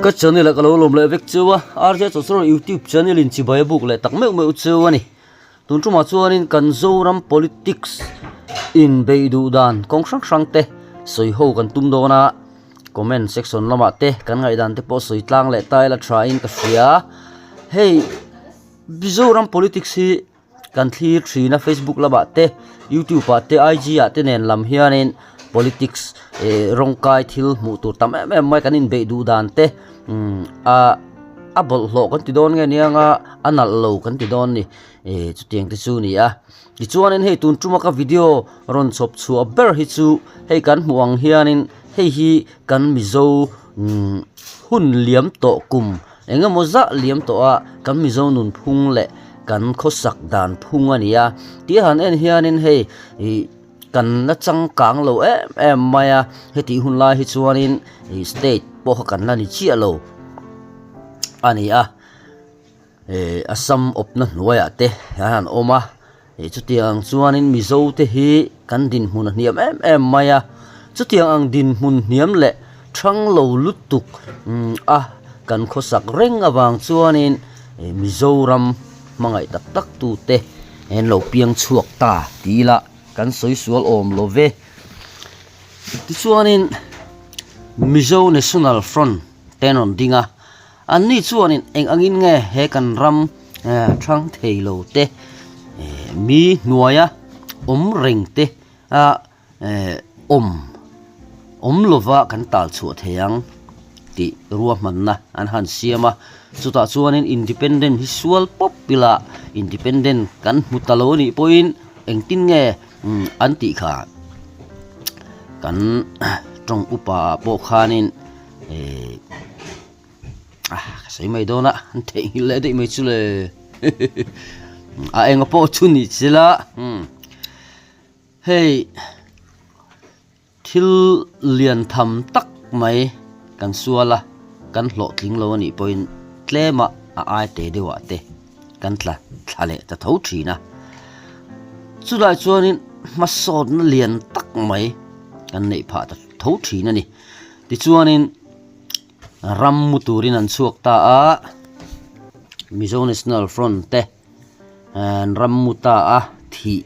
Ka channel ah ka lo lawm leh vek cheu a, RJ Chawchawr YouTube channel in chibai a buk leh tak meuh meuh cheu a ni. Tun tumah chuanin kan Zoram politics in beih duh dan kawng hrang hrang te sawi ho kan tum dawn a, comment section lamah te kan ngaihdan te pawh sawi tlang leh ta ila tha in ka hria. Hei Mizoram politics hi Kan thlir thin a facebook lamah te youtube ah te IG ah te nen lam hianin politics eh rawngkai thil hmuh tur tam em em mai kan inbeih duh dan te umm a a bawlhhlawh kan ti dawn nge nia anga a nalh lo kan ti dawn ni eh chutiang te chu a ni a tichuanin hei tun tuma ka video rawn chhawp chhuah ber hi chu hei kan hmuh ang hianin hei hi kan mizo umm hun liam tawh kum. Eng emaw zah liam tawh a, kan Mizo nun phung leh kan khawsak dan phung a ni a. Tih han en hianin hei ih kan la changkang lo em em mai a, hetih hun lai hi chuanin ih state pawh kha kan la ni chiah lo a ni a. Ih Assam awpna hnuaiah te an han awm a, ih chutiang chuanin Mizo te hi kan dinhmun a hniam em em mai a, chutiang ang dinhmun hniam leh thang lo lutuk a kan khawsak reng avang chuanin ih Mizoram hmangaih tak tak tute an lo piang chhuak ta tih ila kan sawi sual awm lo ve. Tichuanin Mizo National Front te an rawn ding a. Anni chuanin eng angin nge he kan ram thang thei lo te, mi hnuaia awm reng te a awm awm lova kan tal chhuah thei ang tih ruahmanna an han siam a. Chutah chuanin independent hi sual pawp ila independent kan hmu ta lo anih pawhin engtin nge an tih kha kan tawng upa ah pawh khanin eh ah ka sawi mai dawn a an theihnghilh leh daih mai chu le a enga pawh chu ni chila umm hei thil lian tham tak mai kan sual a kan hlawhtling lo anih pawhin tlem a a ai te deuh ah te kan tla thla leh ta tho thin a chulai chuanin hmasawnna lian tak mai kan neih phah ta tho thin a ni. Tichuanin ram mu turin an chhuak ta a, Mizo National Front te an ram mu ta a, thih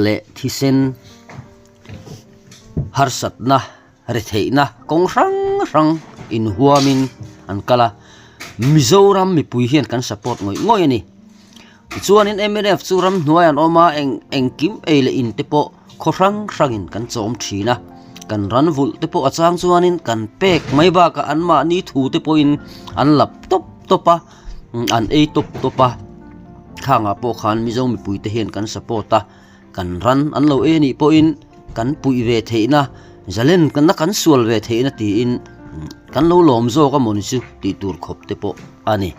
leh thisen harsatna retheihna kawng hrang hrang inhuamin an kal a, Mizoram mipui hian kan support ngawih ngawih a ni. Tichuanin mnf chu ramhnuai an awm a, eng engkim ei leh in te pawh khaw hrang hrangin kan chawm thin a, kan ran vulh te pawh a chang chuanin kan pek mai bakah anmahni thu te pawhin an lap tawp tawp a, an ei tawp tawp a, khangah pawh khan Mizo mipui te hian kan support a, kan ran an lo ei anih pawhin kan puih ve theihna zalen na kan sual ve theihna tiin kan lo lawm zawk a mawni chu tih tur khawp te pawh a ni.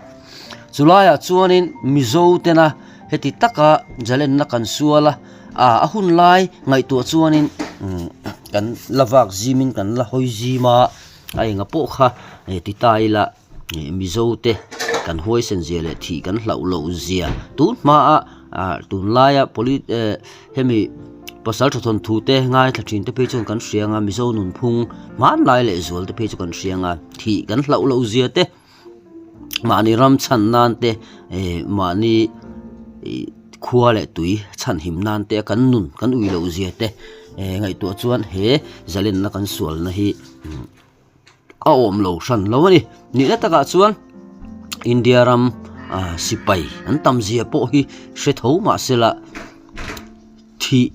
Chulaiah chuanin Mizo tena heti taka Jalenna kan sual a, a hun lai ngaihtuah chuanin kan la vak zimin kan la hawi zim a, a enga pawh kha ti ta ila Mizo te kan huaisen zia leh thih kan hlauh loh zia tun hmaa tunlaia poli hemi pasal tha thawnthu te ngaithla thin te phei chuan kan hria ang a, Mizo nunphung hmanlai leh zual te phei chu kan hria ang a, thih kan hlauh loh zia te. Mahni ram chhan nan te eh mahni ih khua leh tui chhan him nan te kan nun kan ui loh zia te eh ngaihtuah chuan he zalenna kan sualna hi a awm lo hran lo a ni. Nihna takah chuan India ram ah sipai an tam zia pawh hi hre tho mahsela thih.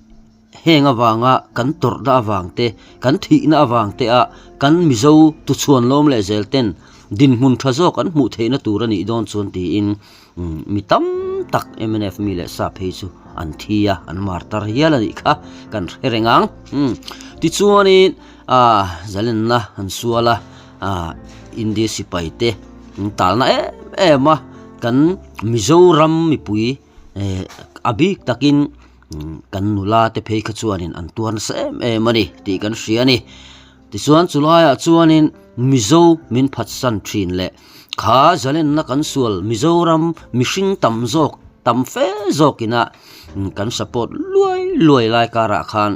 Heng avanga kan tawrhna avang te, kan thihna avang te a kan Mizo tuchhuan lawm leh zel ten dinhmun tha zawk an hmuh theihna tur a nih dawn chuan tiin mi tam tak mnf mi leh sa phei chu an thi a, an mar tar hial a nih kha kan hre reng ang. Tichuanin zalenna an sual a, India sipai te an talna em em a, kan Mizoram mipui a bik takin Kan nula te phei kha chuanin an tuar nasa em em a ni tih kan hria a ni. Tichuan chu laiah chuanin Mizo min phatsan thin leh kha zalenna kan sual Mizoram mihring tam zawk tam fe zawkina kan support luai luai lai karah khan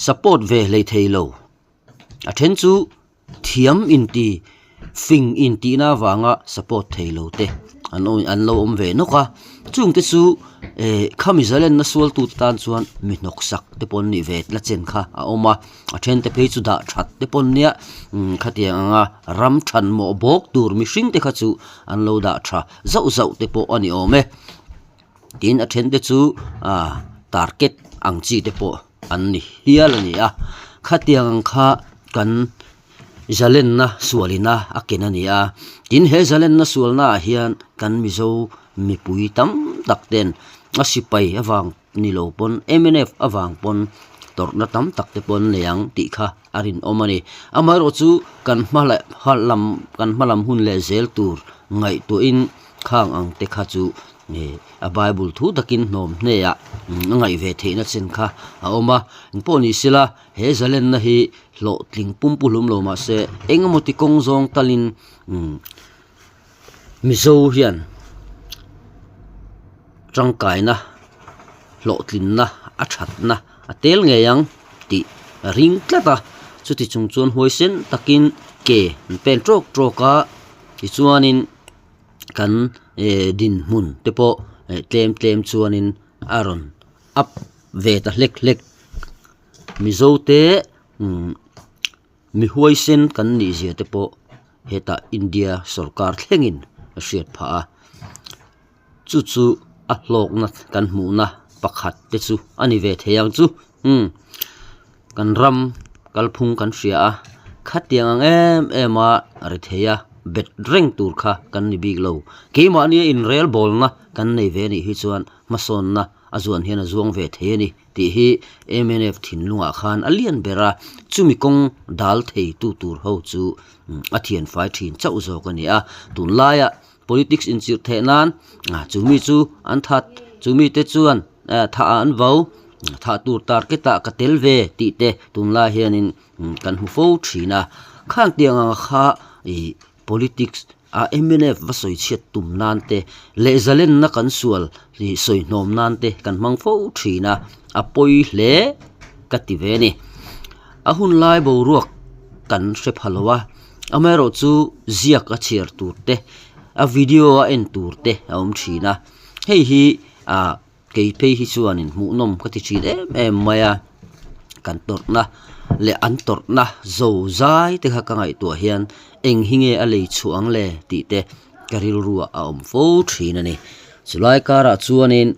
support ve hlei thei lo. A then chu thiam inti. Fing intihna avanga support thei lo te an awm an lo awm ve nawk a, chungte chu eh khami zalenna sualtute tan chuan mi hnawksak te pawh an nih ve la chen kha a awm a, a thente phei chu dah that te pawh an nia umm khatiang anga ram than mawh bawk tur mihring te kha chu an lo dah tha zauh zauh te pawh a ni awm e. Tin a then te chu ah target ang chi te pawh an ni hial a ni a, khatiang ang kha kan zalenna sualina a ken a ni a, tin he zalenna sualna ah hian kan mizo mipui tam tak ten a sipai avang ni lo pawn mnf avang pawn tawrhna tam tak te pawh an nei ang tih kha a rinawm a ni. Amaherawhchu kan hma leh lam kan hma lam hun leh zel tur ngaihtuahin khang ang te kha chu ih a bible thu takin hnawm hneah a ngaih ve theihna chen kha a awm a engpawh ni sela he zalenna hi hlawhtling pumpu hlum lo mahse engemaw ti kawng zawng talin umm mizo hian tangkaina hlawhtlinna a thatna a tel ngei ang tih a ring tlat a chuti chung chuan huaisen takin ke an pen tawk tawk a tichuanin. Kan eh dinhmun te pawh eh tlem tlem chuanin a rawn up ve ta hlek hlek mizo te umm mi huaisen kan nih zia te pawh hetah India sawrkar thlengin a hriat phah a chu chu a hlawkna kan hmuhna pakhat te chu a ni ve thei ang chu umm. Kan ram kalphung kan hria a, khatiang ang em em a ri thei a, bet reng tur kha kan ni bik lo. Keimahnia inrel bawlna kan nei ve anih hi chuan hmasawnna a zuan hian a zuang ve thei a ni tih hi mnf thinlungah khan a lian ber a, chumi kawng dal thei tu tur ho chu a thianfai thin chauh zawk a ni a. Tunlaia politics inchirh theih nan chumi chu an that, chumi te chuan thah ah an vo. Thah tur target ah ka tel ve tih te tunlai hianin kan hmu fo thin a, khang tiang ang kha ih politics ah mnf va sawi chhiat tum nan te leh zalenna kan sual ih sawi hnawm nan te kan hmang fo thin a, a pawi hle ka ti ve a ni. A hun lai boruak kan hre pha lo a, amaherawh chu ziak a chhiar tur te a video a en tur te a awm thin a, hei hi ah. Kei phei hi chuanin hmuhnawm ka ti thin em em mai a, kan tawrhna leh an tawrhna zo zai te kha ka ngaihtuah hian eng hi nge a lei chhuah ang le tih te ka rilru ah a awm fo thin a ni. Chulai karah chuanin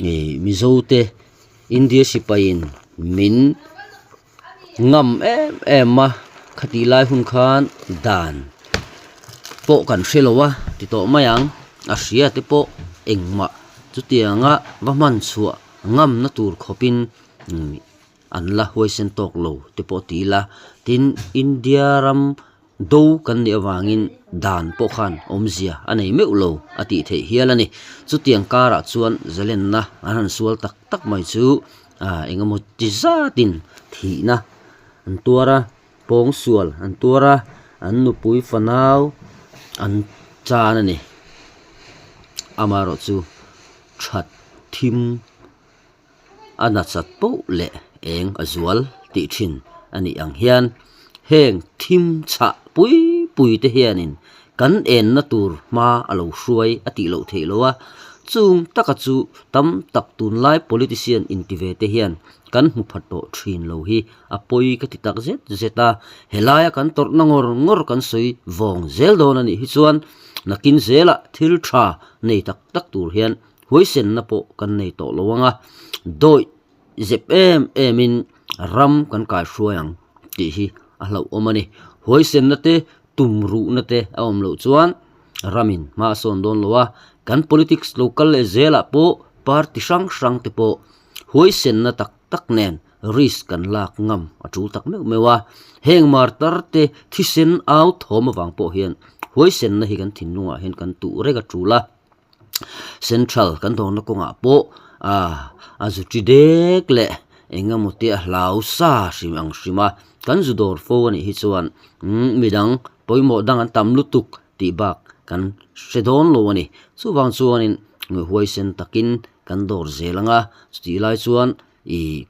ih Mizo te India sipaiin min ngam em em a, khatih lai hun khan dan pawh kan hre lo a ti tawh mai ang, a hria te pawh engmah chutianga va hman chhuah ngamna tur khawpin an la huaisen tawk lo te pawh ti ila, tin India ram Do kan nih avangin dan pawh khan awmzia a nei meuh lo a tih theih hial a ni. Chutiang karah chuan zalenna an han sual tak tak mai chu eng emaw ti zatin thihna an tuar a, pawngsual an tuar a, an nupui fanau an chan a ni. Amaherawhchu that thim. A nachat poh leh eng a zual tih thin a nih ang hian heng thim chhah pui pui te hianin kan enna tur hma a lo hruai a tih loh theih loh a, chung taka chu tam tak tunlai politician inti ve te hian kan hmu pha tawh thin lo hi a pawi ka ti tak zet zet a, helaia kan tawrhna ngawr ngawr kan sawi vawng zel dawn a nih hi chuan nakin zelah thil tha nei tak tak tur hian Huaisenna pawh kan nei tawh lo ang a, dawih zep em emin ram kan kaihruai ang tih hi a hlauhawm a ni. Huaisenna te, tumruhna te a awm loh chuan ramin hma a sawn dawn lo a, kan politics lo kal leh zelah pawh party hrang hrang te pawh huaisenna tak tak nen risk kan lak ngam a tul tak meuh meuh a. Heng martar te thisen au thawm avang pawh hian huaisenna hi kan thinlungah hian kan tuh reng a tul a. Central kan dawrna kawngah pawh ah a zu chi dek leh eng emaw te a hlau sa hrim ang hrim a kan zu dawr fo a nih hi chuan umm midang pawimawh dang an tam lutuk tih bak kan hre dawn lo a ni chuvang chuanin huaisen takin kan dawr zel ang a chutih lai chuan ih.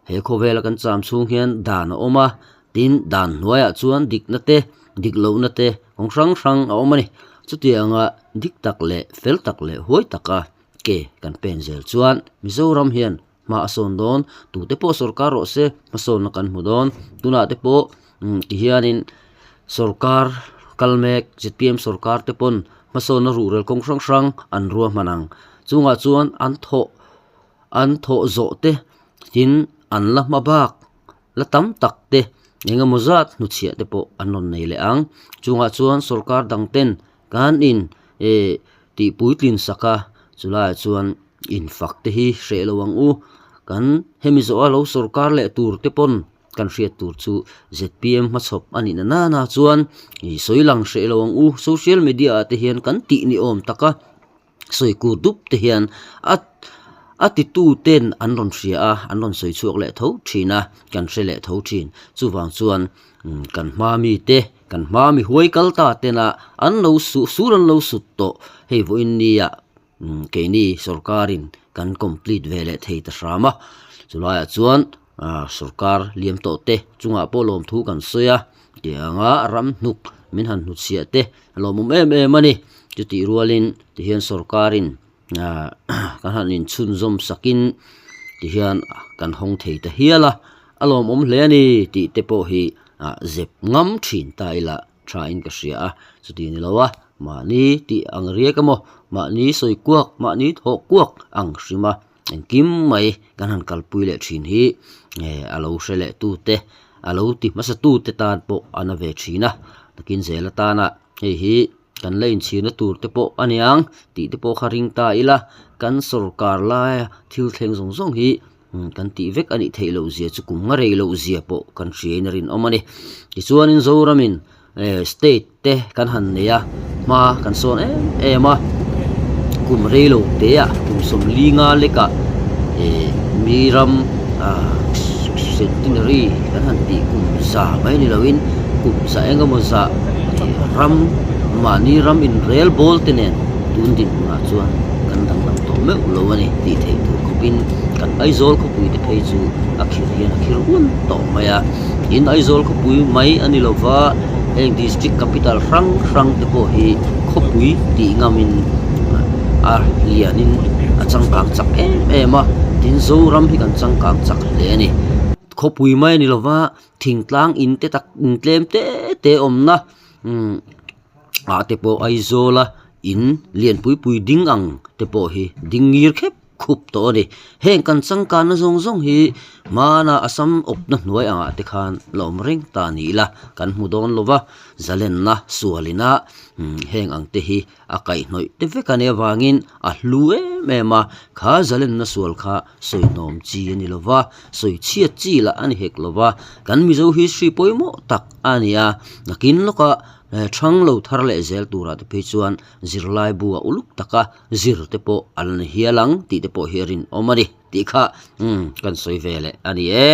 He khawvela kan cham chhung hian dan a awm a, tin dan hnuaiah chuan dikna te, dik lohna te kawng hrang hrang a awm a ni. Chutianga dik tak leh fel tak leh huai taka ke kan pen zel chuan Mizoram hian hma a sawn dawn, tute pawh sorkar rawh se hmasawnna kan hmu dawn. Tunah te pawh tihianin sorkar kal mek zpm sorkar te pawn hmasawnna ruhrel kawng hrang hrang an ruahman ang. Chungah chuan an thawh an thawh zawh te tin an la hma bak la tam tak te eng emaw zat hnuchhiah te pawh an rawn nei leh ang. Chungah chuan sorkar dang ten kan in eh tih puitlin sak a chulaiah chuan infak te hi hreh lo ang u. Kan hemi zawha lo sorkar leh tur te pawn kan hriat tur chu zpm hmachhawp a nih na nana chuan ih sawi lang hreh lo ang u. Social media ah te hian kan tih ni awm tak a. Sawi kur dup te hian a a titu ten an rawn hria a, an rawn sawi chhuak leh tho thin a, kan hre leh tho thin. Chuvang chuan kan hma mi te, kan hma mi huai kal ta tena an lo su sur an lo sut tawh hei vawiin nia keini sorkarin kan complete ve leh thei ta hram a. Chulaiah chuan sorkar liam tawh te chungah pawh lawmthu kan sawi a, tianga ram hnuk min han hnutchhiah te A lawmawm em em a ni. Chutih rualin tihian sorkarin ah kan han inchhunzawm sakin tihian kan hawng thei ta hial a, a lawmawm hle a ni tih te pawh hi ah zep ngam thin ta ila tha in ka hria a. Chuti ni lo a, mahni tih ang riak emaw, mahni sawi kuak, mahni thawh kuak ang hrim a. Engkim mai kan han kalpui leh thin hi eh a lo hre leh tu te a lo ti hmasa tu te tan pawh a na ve thin a nakin zel atana hei hi kan la inchhirna tur te pawh a niang tih te pawh kha ring ta ila kan sorkar laia thil thleng zawng zawng hi kan tih vek a nih theih loh zia chu kum nga rei loh zia pawh kan hriain a rinawm a ni tichuanin Zoramin eh state te kan han nei a hma kan sawn em em a kum rei lo te ah kum sawmli nga lek ah eh mi ram ah centenary kan han tih kum za mai ni lo in kum za eng emaw zah eh ram mahni ram inrel bawl te nen tun dinhmunah chuan kan danglam tawh meuh lo a ni tih theih tur khawp in kan Aizawl khawpui te phei chu a khir hian a khir un tawh mai a. In Aizawl khawpui mai a ni lova heng district capital hrang hrang te pawh hi khawpui tih ngamin a lianin a changkang chak em em a tin Zoram hi kan changkang chak hle a ni. Khawpui mai a ni lova thingtlang in te tak in tlem te te awmna umm ah te pawh Aizawla in lian pui pui ding ang te pawh hi ding ngir khep. khup tawh a ni. Heng kan changkanna zawng zawng hi hmana Assam awpna hnuai angah te khan la awm reng ta ni ila kan hmu dawn lo va, zalenna sualina heng ang te hi a kaihhnawih te vek a nih avangin a hlu em em a, kha zalenna sual kha sawihnawm chi a ni lo va, sawi chhiat chi lah a ni hek lo va, kan Mizo history pawimawh tak a ni a, nakin lawkah thang lo thar leh zel turah te phei chuan zirlai bu a uluk tak a. Zir te pawh a la ni hial ang tih te pawh hi a rinawm a ni tih kha umm kan sawi ve leh a ni e.